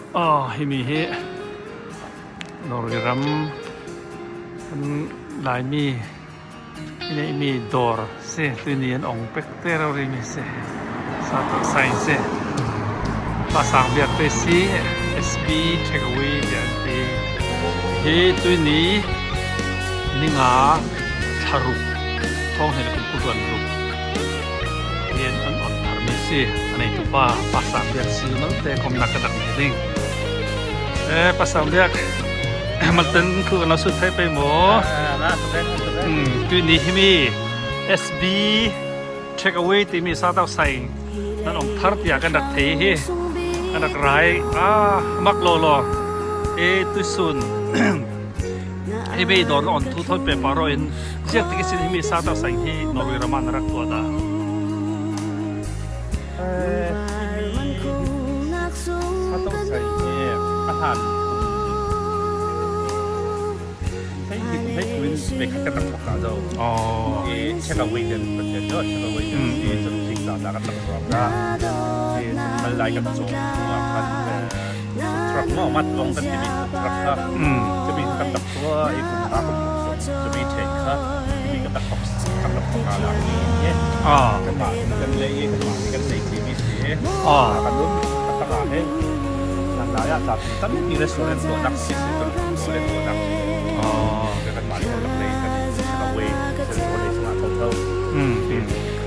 Aw himi hi Norway ram kan Laimi i neihmi dawr si tuni an ong pek te reuh rihmi si satuk sign si pa sang biak te si SB takeaway tiah an ti hi tuni ninga thlaruk thawng he le kum kul ruk Rian an on tharmi si. A neitupa Pa Sang Biak si malte komnak ka rak nei ding. Eh Pa Sang Biak malten khu kan lo sut thai pe maw? Tu ni himi SB check away timi sa tau sai nan ong thar tia kan rak thei hi kan rak rai ah mak lo lo e tu sun Hi bei dawr on thu thon pe paro in ziak tik sin himi sa ta sang hi Norway rama na rak tua da. Sa to sai hi a hlan hei hi hei kuin ve khat kan rak thok ta zo. Oh. E check away den pathian jo check away den e chun thing ta ta kan rak ruang ka e chun mal lai kan chong ah khan Truck maw mat vong kan timi truck kha cumi kan rak tua i kum kha kum cumi ṭhen kha cumi kan rak thok kan rak thok la ni ye kan mah kan lei i kan mah kan nei ci mi si kan um ka tang ah hin nan lai ah tla tampi restaurant tuah nak si si kan le tuah nak kan mah kan rak lei kan ka way sen so lei chungah tho tho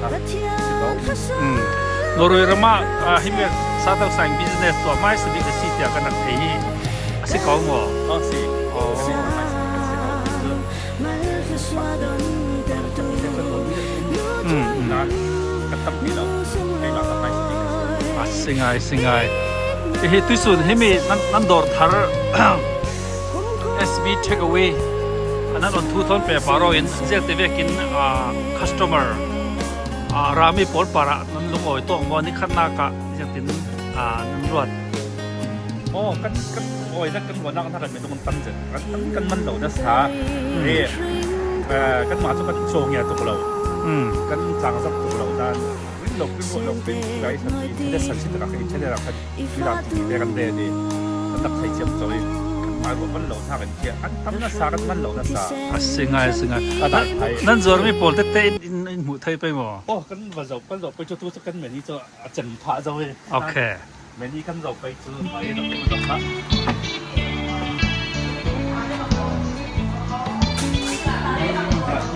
kha si ko. Norway ram ah himi satal sang business tuah mai sabi ka si tiah kan rak thei hi a si ko maw? Oh si. Oh. Si mai si kan si ko. Na ka tam ti lo. Keimah ka mai si ka si. A si ngai si ngai. Hi tuisun himi nan nan dawr thar SB takeaway nan on thu thon pe paro in zel te vekin customer rami pawl para nan lungawi tawk maw ni khatnak ah ziangtin nan ruat? Oh kan kan oi na kan ruahnak na kan minung tam zen kan kan man lo na sa e kan mah cu kan cawng ya tuk lo kan cang zak tuk lo dan rin lo pin lo pin gai san ti thade san si tak ka thade ra khan miram ti te kan de ni kan rak thei chiam choi kan mai ro man lo na kan kia an tam na sa kan man lo na sa. A si ngai si ngai. A dai thai. Nan zuar mi pawl tete in in hmuh thei pei maw? Oh kan va zo kan zo pei chu tu chu kan meni chu a cem pha zo e. Okay. Meni kan zo pei chu mai ro zo kha.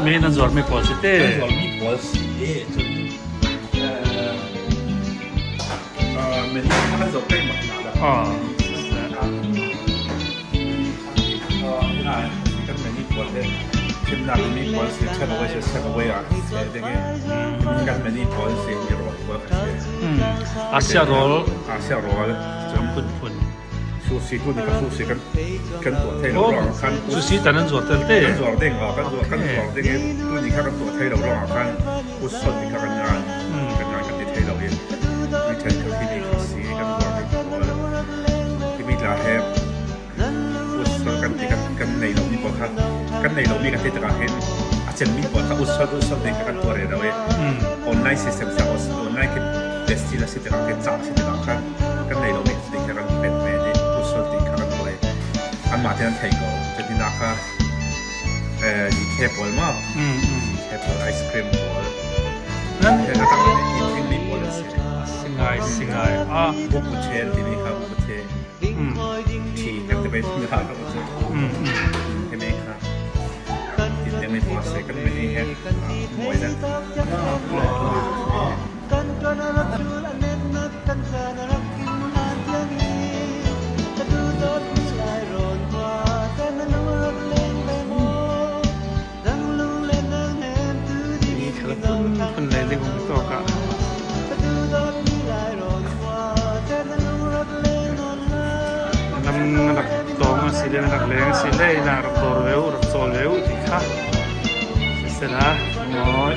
Mi nan zuar mi pawl si te. Kan zuar mi pawl si e chun meni kan zo pei mak na da. Ah. Kan meni pawl he thimnak mi pawl si check away si check away ah se ding kan meni pawl si mi rawl pawl kha si. Asia rawl. Asia rawl. Cun phun phun. Sushi tu ni ka sushi kan kan tuah thei lo ruang khan. Sushi tan an zuar tel te. Kan zuar ding ha kan zuar kan zuar ding i tu ni kha kan tuah thei lo ruang ah khan usot ni kha kan ngan kan ngan kan ti thei lo i mi then kha khi ni kha si kan zuar ding pawl timi tla he usot kan ti kan kan nei lo mi pawl kha kan nei lo mi kan ti tikah hin a cem mi pawl kha usot usot ding kha kan tuah re lo i online system sa online khi test la si tikah khin cah si tikah khan kan nei lo mi ti kha kan pet ve i usol ti kha kan tuah i anmah te an thei ko cutin ah kha GK pawl ma GK pawl ice cream pawl a tang in mi pawl an si. Singai singai ah. Buku chen timi kha buku the thi kan te bai mi ha ka chu timi kha tin ding mi pawl se kan meni he moi dan. Phun le ding um tawk ah. Lam rak tawng a si le rak leng a si le ina rak dawr ve u rak cawl ve u ti kha sisela mawi.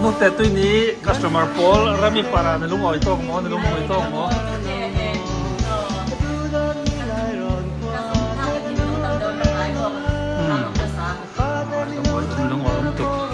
Nute tui ni customer pawl rami para na lungawi tawk maw na lungawi tawk maw? Lungawi um tuk.